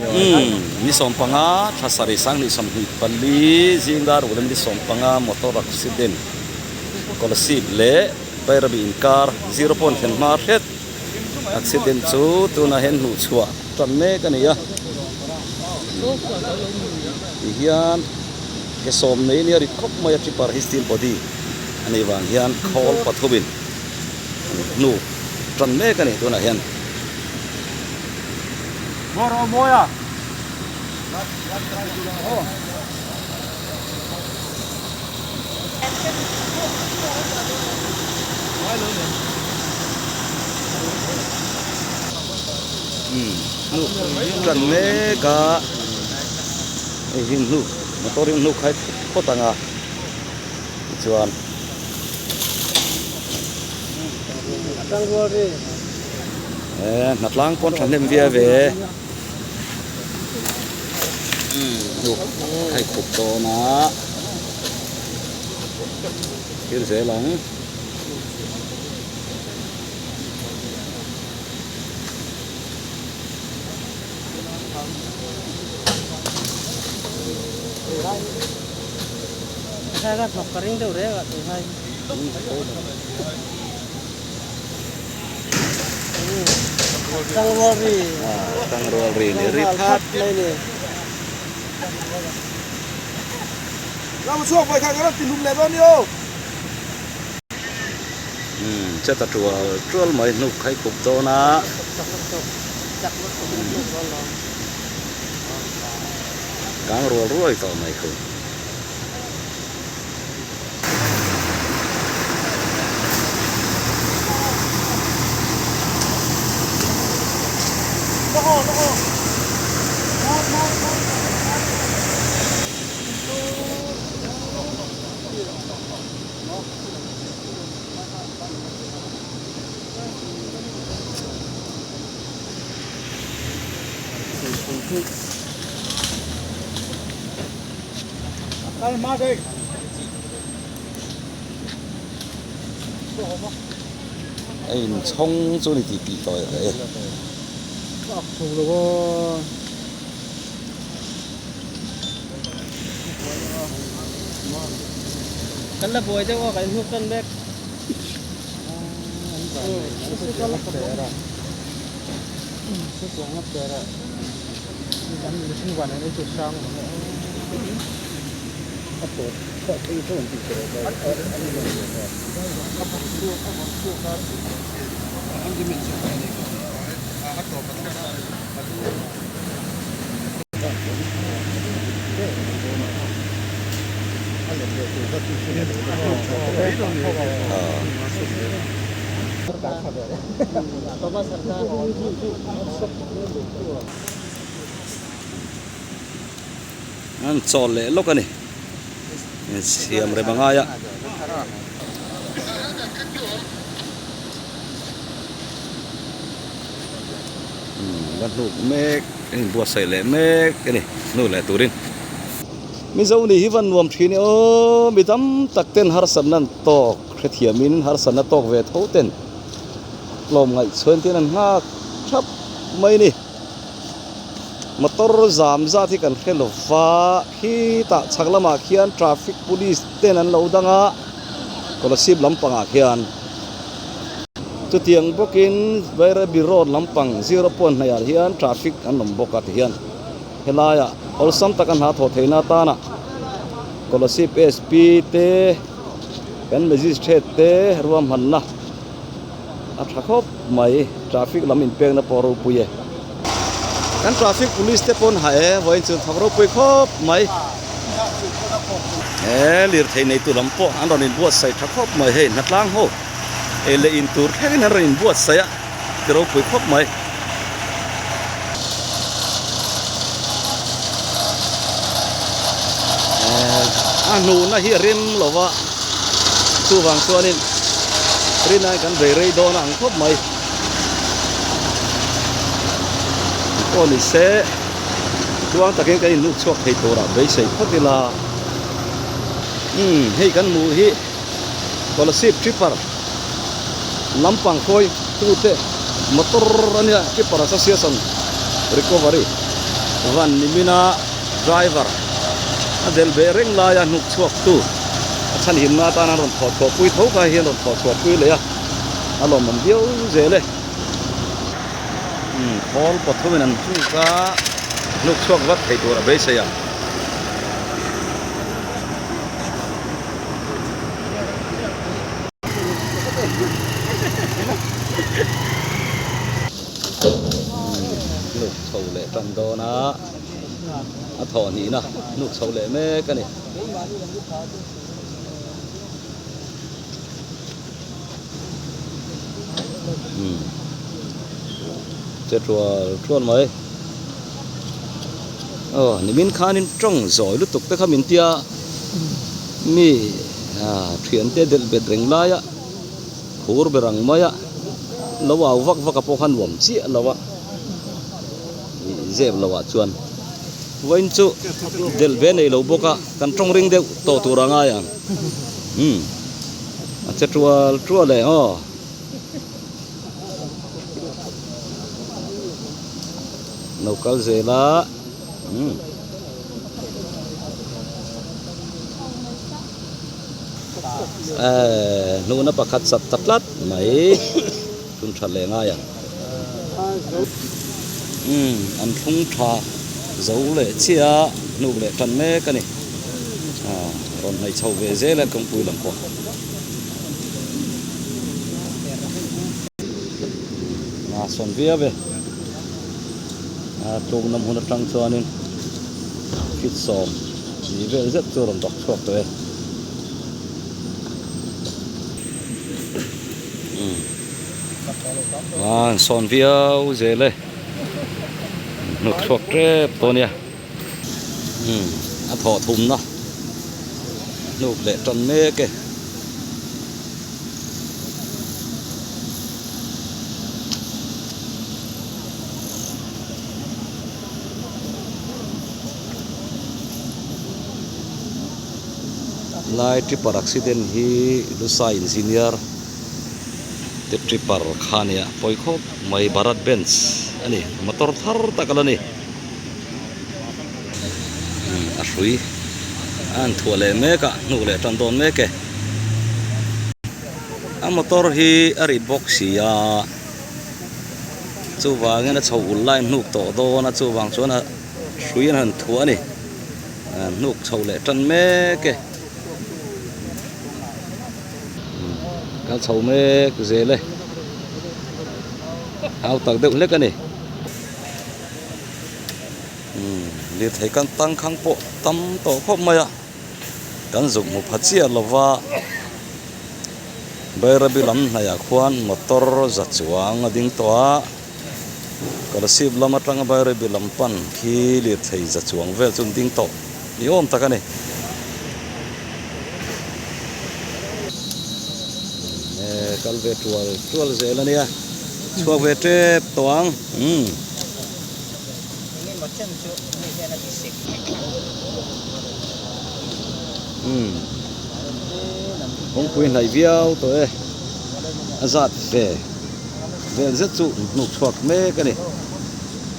Umm ni 15 thla sarih sanghnih 24 zingdar uk leh ni 15 motor accident Kolasib leh Bairabi inkar zero point thlen hma hret accident chu tunah hian hnuh chhuah tan mek a ni a tihian ke sawm nei nia rit khawp mai a tripper hi steel body a nih vang hian khawl pathumin hnu tan mek a ni tunah hian. Hnuk tan mek a hei hi hnuk motor hi hnuk khai phawt ang a tichuan eh hnatlang pawn thahnem viau ve. Hnuk khai khup dawn a thil zel ang. Tangrual ri ni ri phat mai ni. Umm cheta tual tual mai hnuk khai khup dawn a. Kang rual ruai tawh mai khu. A inchhawng chu ni tih tih tawh e. An chawl leh lawk a ni siam rem a ngai a. La hnuk mek a inbuatsaih leh mek a ni hnu leh turin. Mizo nih hi van nuam thin e aw mi tam tak ten harsatna an tawk hrethiamin harsatna tawk ve tho ten tlawm ngaihchhuan ten an nghak thap mai a ni. Motor zam zat hi kan hre lo va, khitah chhak lamah khian traffic police ten an lo dang a, Kolasib lampangah khian chutiang bawkin Bairabi road lampang zero point hnaihah hian traffic an awm bawk a tihian helaiah awlsam taka hna thawh theihna atana Kolasib SP te kan magistrate te ruahmanna A tha khawp mai, traffic lam inpekna pawh ropui e. Kan traffic police te pawn ha e, vawiin chu thawk ropui khawp mai. He lirthei neitu lam pawh an rawn inbuatsaih tha khawp mai hei, hnatlang ho ei leh in tur thlengin an rawn inbuatsaih a, ti ropui khawp mai. A hnuhna hi a rem lo va, chuvang chuanin rinai kan bei rei dawn a ang khawp mai. Pawh ni se tluang takin kan inhnuk chhuak thei turah beisei phawt ila. Umm hei kan hmuh hi Kolasib Tripper lampang hruai tute motor a nia Tripper Association Recovery. Van nimina driver a delh ve reng laia hnuk chhuak tu a chhanhimna atana rawn thawh chhuah pui tho kha hian rawn thawh chhuah pui leh a, a lawmawm viau zel e. Umm khawl pathumin an hnuk a, hnuk chhuak vat thei tur a beisei ang. Hnuk chho leh tan dawn a, a thawh hnihna hnuk chho leh mek a ni. Umm che tual tual mai. Aw nimin khanin tawng zawi lutuk te kha min tia mi ah thiante delh bet reng laia phur ber ang maia lo au vak vak a pawh kha nuam chiah lo a ih zep lo ah chuan vawiin chu delh ve nei lo bawk a kan tawng ring deuh tawh tur a ngai ang umm a che tual tual e aw. Lo kal zel a umm eh hnuna pakhat sat ta tlat mai thun tha leh ngai ang umm an thlung tha zo leh chiah a hnuk leh tan mek a ni ah rawn hnaih chho ve zel a kawngpui lam pawh. A sawn viau e a tlukna hmun atang chuanin feet sawm ni vel zet chu a rawn bawk chhuak tawh e umm a sawn viau zel e hnuk chhuak tep tawh a nia umm a thawh thumna hnuk leh tan mek e. Lai tripper accident hi Lusai engineer te tripper kha a nia pawi khawp mai Bharat Benz a ni motor thar tak a la ni a hrui a han thuah leh mek a hnuk leh tan dawn mek e a motor hi a rit bawk si a chuvangin a chho ul lai hnuk tawh dawn a chuvang chuan a hrui an han thuah a ni hnuk chho leh tan mek e kal chho mek zel e hau tak deuh hlek a ni. Umm lirthei kan tangkhang pawh tam tawh khawp mai a kan zuk hmu pha chiah lo va Bairabi lam hnaihah khuan motor za chuang a ding tawh a Kolasib lam atanga Bairabi lam pan khi lirthei za chuang vel chu an ding tawh ni awm tak a ni. Kal ve tual tual zel a nia chhuak ve tep tawh ang umm. Umm kawngpui hnaih viau tawh e a zat ve vel zet chu hnuk chhuak mek a ni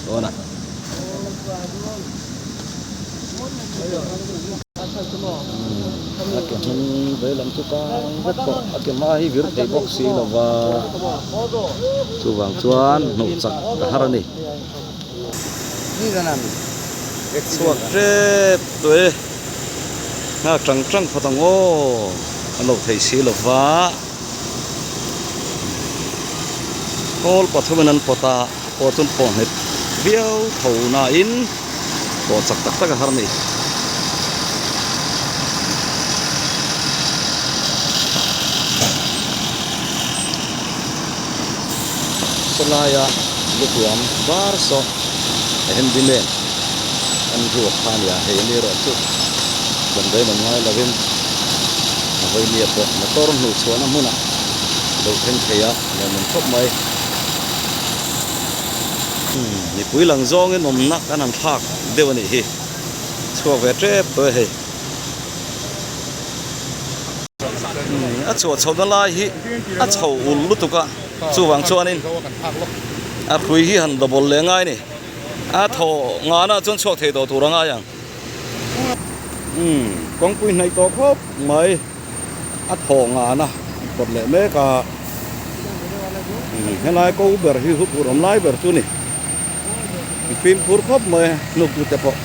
tawnah. A ke hnung vei lam chu kang vek tawh a ke hma hi vir thei bawk si lo va chuvang chuan hnuh chak a har a ni. Chhuak tep tawh e nghak tang tang phawt ang aw a lo thei si lo va khawl pathumin an pawt a pawh chuan pawh nghet viau tho nain pawh chak tak tak a har a ni. Sawlaia lutuam var saw a handyman an ruak kha a nia hei ani erawh chu damdawi lam ngai lovin a vawinia pawh motor hnuhchhuahna hmunah lo thleng thei a lawmawm khawp mai. Mipui lang zawngin awmna kan han thlak deuh a nih hi. Chhuak ve tep tawh e hei. A chhuah chhohna lai hi a chho ul lutuk a, chuvang chuanin a hrui hi han double leh ngai a ni. A thaw ngana chuan chhuak thei tawh tur a ngai ang. Umm kawngpui hnaih tawh khawp mai a thaw ngana pawt leh mek a. Helai ko ber hi hu phur awm lai ber chu ni. Fimkhur khawp mai hnuk tute pawh.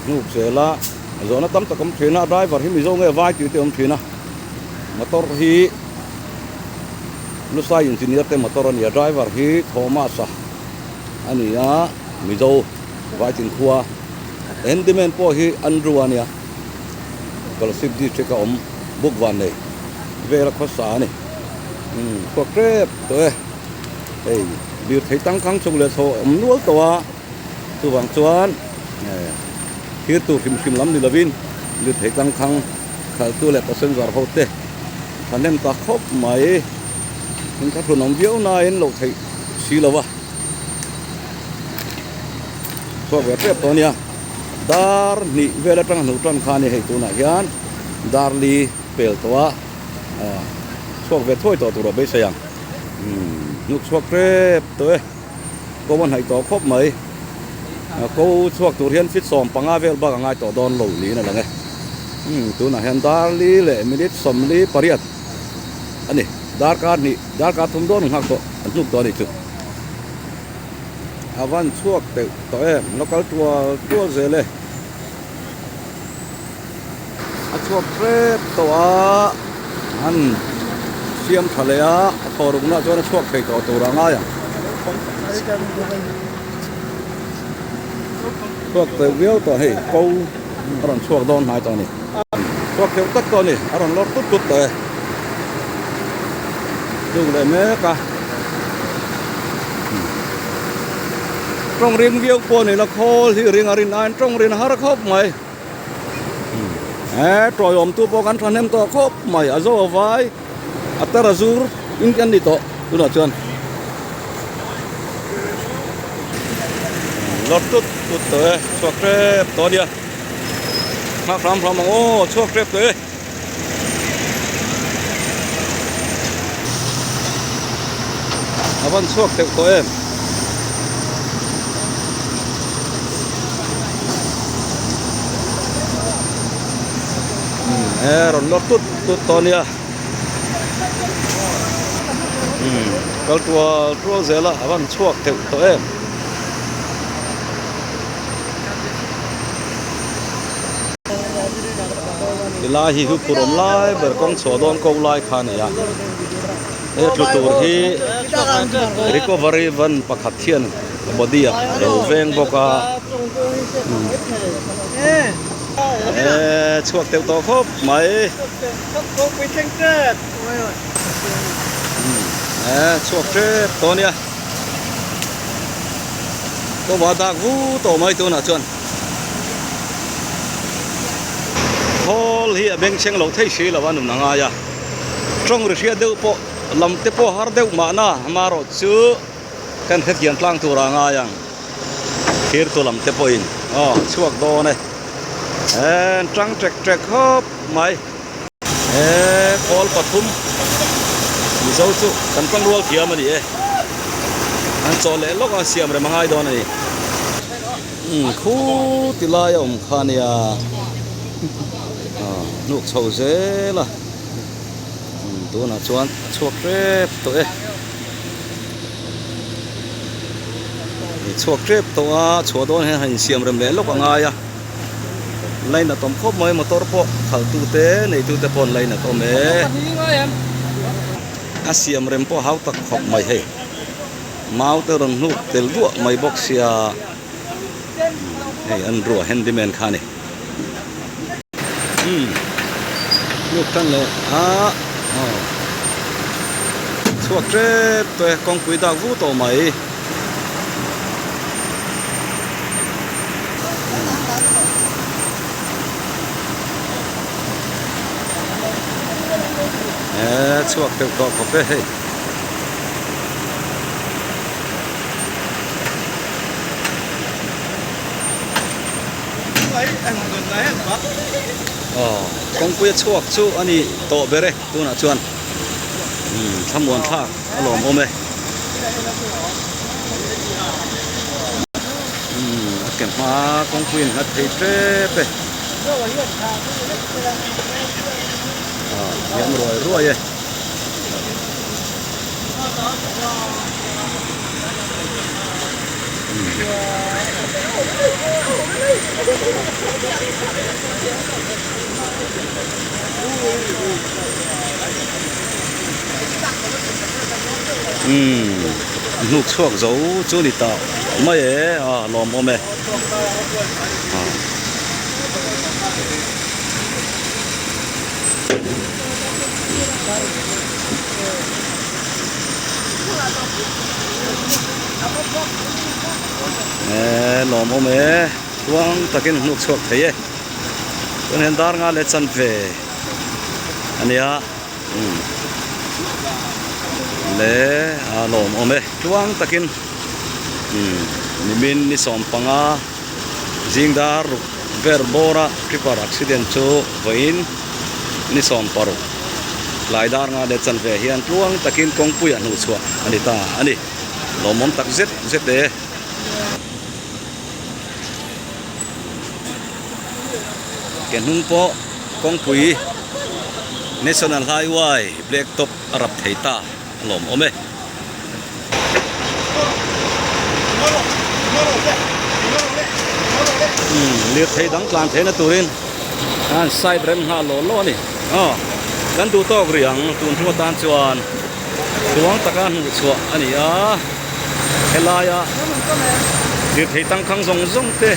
Hnuk zel a zawhna tam tak awm thin a driver hi mizo nge vai tih te awm thin a motor hi lusai engineer te motor a ni a driver hi Thomas a a ni a mizo vai tin khua handyman pawh hi Andrew a nia Kolasib district a awm buk van nei vel a khawsa a ni chhuak tep tawh e hei lirthei tangkhang chhuk leh chho a awm nual tawh a. Chuvang chuan thir tur hrim hrim lam ni lovin lirthei tangkhang khaltu leh passenger ho te thahnem ta khawp mai. In kha thun awm viau nain loh theih si lo a. Chhuak ve tep tawh a nia. Dar hnih vel atanga hnuh tan kha a ni hei tunah hian dar li pel tawh a chhuak ve thuai tawh tur a beisei ang. Hnuk chhuak tep tawh e. Ko a hnaih tawh khawp mai. Ko chhuak tur hian feet 15 vel bak a ngai tawh dawn lo niin a lang e. Umm tunah hian dar li leh minute 48 a ni. Darkar hnih darkar thum dawn an nghak tawh an hnuk tawh a nih chu. A van chhuak teuh tawh em local tual tual zel e. A chhuak hrep tawh a, an siam tha leh a, a thaw rukna chuan a chhuak thei tawh tur a ngai ang. Chhuak teuh viau tawh hei ko a rawn chhuak dawn hnai tawh a ni. Chhuak teuh tak tawh a ni, a rawn lawr tut tut tawh e. Tluk leh mek a. Tawng ring viau pawh ni la khawl hi ring a rin aiin tawng rin a har khawp mai. He tawiawm tu pawh kan thahnem tawh khawp mai a zo a vai a tar a zur in kan ni tawh tunah chuan lawr tut tut tawh e chhuak tep tawh a nia nghak hram hram ang aw chhuak tep tawh e. A van chhuak teuh tawh em? E rawn lawr tut tut tawh a nia. Kal tual tual zel a, a van chhuak teuh tawh em? Tilai hi huphurh awm lai ber kawng chhuah dawn ko lai kha a ni a he tlu tur hi recovery van pakhat hian a body ah a lo veng bawk a eh chhuak teuh tawh khawp mai eh chhuak tep tawh a nia. Kawva dak vu tawh mai tunah chuan khawl hi a bengchheng lo thei si lo a nun a ngai a tawng ri hriat deuh pawh lam te pawh har deuh mahna amaherawh chu kan hrethiam tlang tur a ngai ang thir tu lam te pawhin aw chhuak dawn e en tang ṭek ṭek khawp mai. He pawl pathum Mizo chu kan tawng rual thiam a ni e. An chaw leh lawk a siam rem a ngai dawn a ni. Umm khu ti lai a awm kha a nia. Hnuk chho zel a. Umm tunah chuan a chhuak tep tawh e. Chhuak tep tawh a chhuah dawn hian han insiam rem leh lawk a ngai a. Lainat awm khawp mai motor pawh khalh tu te nei tu te pawh an lainat awm e. A siam rem pawh hau tak khawp mai hei. Mau te rawn hnuk tel duah mai bawk sia hei an ruah handyman kha a ni. Umm hnuk tan leh a aw chhuak tep tawh e kawngpui dak vu tawh mai. Eee chhuak deuh tawh khawp e hei. Aw kawngpui a chhuak chu a ni tawh ber e tunah chuan thlamuan thlak a lawmawm e. Ke hma kawngpui in nghat thei tep e. Ah thiam ruai ruai e. Umm hnuk chhuak zo chu ni ta mai e a lawm awm e ah. E lawm awm e tluang takin hnuk chhuak thei e chuan hian dar nga leh chanve a nia umm le a lawm awm e tluang takin umm nimin ni sawm panga zing dar ruk ber bawra tripper accident chu vawiin ni 60 tlai dar nga leh chanve hian tluang takin kawngpuiah hnuhchhuah a ni ta a ni. Lawmawm tak zet zet e. Ke hnung pawh kawngpui National Highway Black Top a rap thei ta a lawmawm e. Lirthei dang tlan theihna turin an side rem nghal law law a ni. Aw kan duh tawk rih ang tun hnu atan chuan tluang taka hmuh chhuah a ni a, helaia lirthei tangkhang zawng zawng te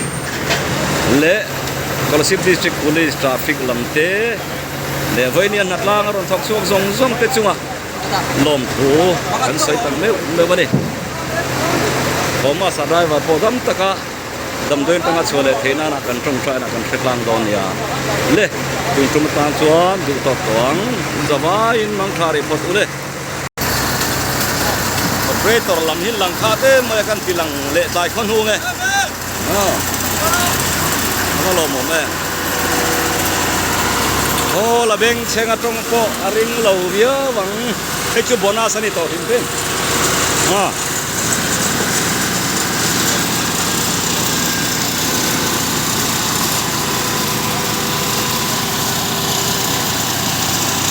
leh Kolasib District Police traffic lam te leh vawinia hnatlang a rawn thawk chhuak zawng zawng te chunga lawmthu kan sawi tak meuh meuh a ni. Thomas-a driver pawh dam taka damdawiin tanga chhuah leh theih nana kan tawngtaina kan hre tlang dawn nia. Le, tun tum atan chuan duh tawk tawh ang, zavaiin mangtha rih phawt u le. Operator lam hi lang khat em mai a kan ti lang leh tlai khaw hnung e. Aw, a va lawmawm em. Aw, la beng chheng atawng pawh a ring lo viau ang. Hei chu bonus a ni tawh hrim hrim. Aw.